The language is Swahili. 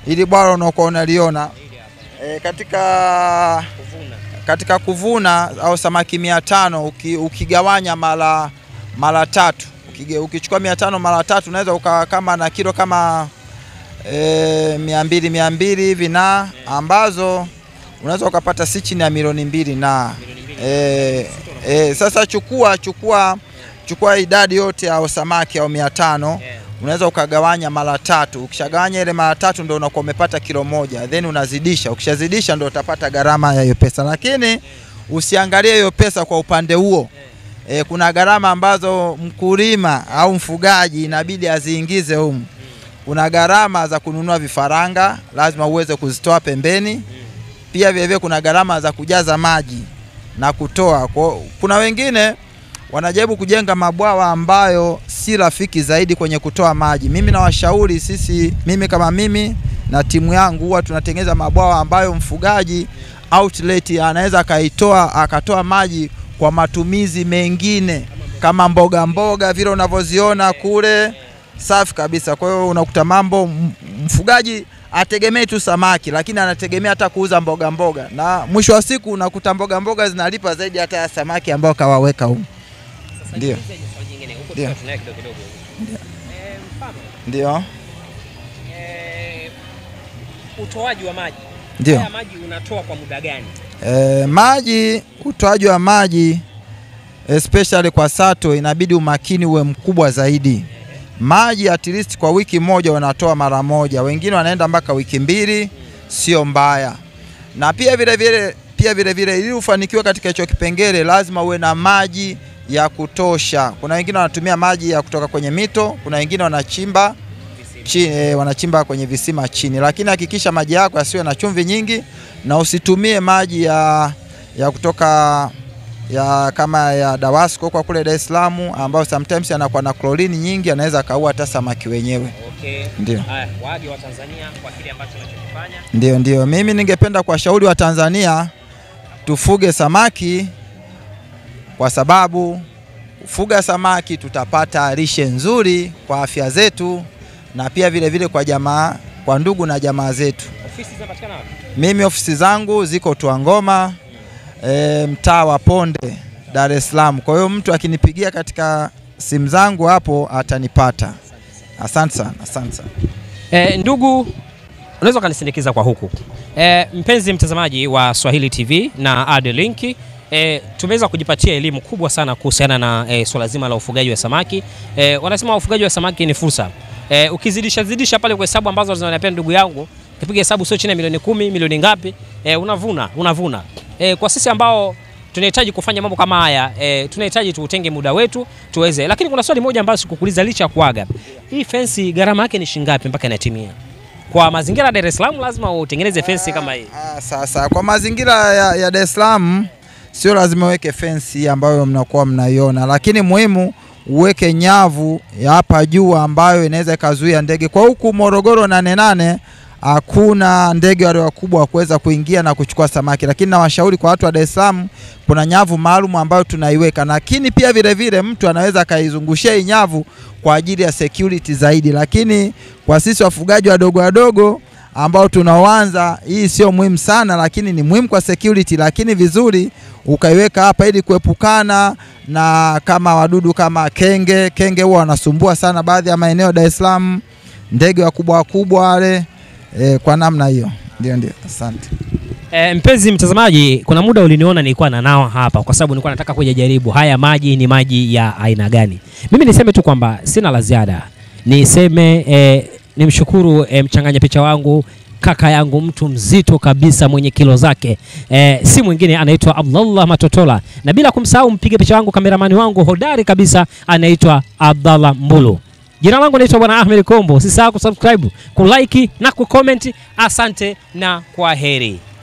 Ili bwalo unakuwa unaliona katika kuvuna au samaki 500 ukigawanya mara tatu, ukichukua 500 mara tatu unaweza ukawa kama na kilo kama 200 hivi, na ambazo unaweza ukapata si chini ya milioni 2 na sasa chukua idadi yote au samaki au 500, unaweza ukagawanya mara tatu. Ukishagawanya ile mara tatu ndio unakuwa umepata kilo 1, then unazidisha. Ukishazidisha ndio utapata gharama ya hiyo pesa. Lakini usiangalie hiyo pesa kwa upande huo. Kuna gharama ambazo mkulima au mfugaji inabidi aziingize humu. Kuna gharama za kununua vifaranga, lazima uweze kuzitoa pembeni. Pia vile vile kuna gharama za kujaza maji na kutoa. Kuna wengine wanajaribu kujenga mabwawa ambayo si rafiki zaidi kwenye kutoa maji. Mimi nawashauri sisi, mimi kama mimi na timu yangu huwa tunatengeneza mabwawa ambayo mfugaji outlet anaweza akatoa maji kwa matumizi mengine kama mboga mboga vile unavyoziona kule, safi kabisa. Kwa hiyo unakuta mambo mfugaji ategemei tu samaki, lakini anategemea hata kuuza mboga mboga, na mwisho wa siku unakuta mboga mboga zinalipa zaidi hata ya samaki ambao kawaweka huko. Ndio. Ndio. Ndio. Utoaji wa maji. Ndio. Haya maji unatoa kwa muda gani? Maji, utoaji wa maji especially kwa sato inabidi umakini uwe mkubwa zaidi. Maji at least kwa wiki moja wanatoa mara moja, wengine wanaenda mpaka wiki 2, sio mbaya. Na pia vile vile ili ufanikiwe katika hicho kipengele lazima uwe na maji ya kutosha. Kuna wengine wanatumia maji ya kutoka kwenye mito, kuna wengine wanachimba chini, wanachimba kwenye visima chini. Lakini hakikisha maji yako yasiwe na chumvi nyingi, na usitumie maji ya kutoka ya kama ya Dawasco kwa kule Dar es Salaam, ambao sometimes yanakuwa na chlorine nyingi, anaweza kaua hata samaki wenyewe. Okay. Ndio. Haya, waage wa Tanzania kwa kile ambacho unachokifanya. Ndio. Mimi ningependa kuwashauri wa Tanzania tufuge samaki, kwa sababu kufuga samaki tutapata lishe nzuri kwa afya zetu, na pia vile vile kwa jamaa, kwa ndugu na jamaa zetu. Ofisi zinapatikana wapi? Mimi ofisi zangu ziko Tuangoma, mtaa wa Ponde, Dar es Salaam. Kwa hiyo mtu akinipigia katika simu zangu hapo atanipata. Asante sana, asante sana. Ndugu, unaweza kunisindikiza kwa huku. Mpenzi mtazamaji wa Swahili TV na Adelink, tumeweza kujipatia elimu kubwa sana kuhusiana na swala zima la ufugaji wa samaki. Wanasema ufugaji wa samaki ni fursa. Ukizidisha zidisha pale kwa hesabu ambazo zinaniambia ndugu yangu, ukipiga hesabu sio chini ya milioni 10, milioni ngapi, unavuna. Kwa sisi ambao tunahitaji kufanya mambo kama haya, tunahitaji tuutenge muda wetu tuweze. Lakini kuna swali moja ambalo sikukuuliza licha ya kuaga. Hii fence gharama yake ni shilingi ngapi mpaka inatimia? Kwa mazingira ya Dar es Salaam lazima utengeneze fence kama hii. Sasa kwa mazingira ya Dar es Salaam sio lazima uweke fence ambayo mnakuwa mnaiona, lakini muhimu uweke nyavu ya hapa juu ambayo inaweza ikazuia ndege. Kwa huku Morogoro 88 hakuna ndege wale wakubwa kuweza kuingia na kuchukua samaki, lakini nawashauri kwa watu wa Dar es Salaam kuna nyavu maalum ambayo tunaiweka, lakini pia vile vile mtu anaweza kaizungushia hii nyavu kwa ajili ya security zaidi. Lakini kwa sisi wafugaji wadogo wadogo ambao tunaoanza, hii sio muhimu sana, lakini ni muhimu kwa security. Lakini vizuri ukaiweka hapa ili kuepukana na kama wadudu kama kenge. Kenge huwa wanasumbua sana baadhi ya maeneo Dar es Salaam, ndege wakubwa wakubwa wale. Kwa namna hiyo. Ndio, asante. Mpenzi mtazamaji, kuna muda uliniona nilikuwa nanawa hapa kwa sababu nilikuwa nataka kujaribu haya maji ni maji ya aina gani. Mimi niseme tu kwamba sina la ziada. Niseme nimshukuru mchanganya picha wangu, kaka yangu, mtu mzito kabisa mwenye kilo zake. Si mwingine anaitwa Abdullah Matotola. Na bila kumsahau mpiga picha wangu, kameramani wangu hodari kabisa anaitwa Abdallah Mbulu. Jina langu naitwa Bwana Ahmed Kombo. Usisahau kusubscribe, kulike na kucomment. Asante na kwaheri.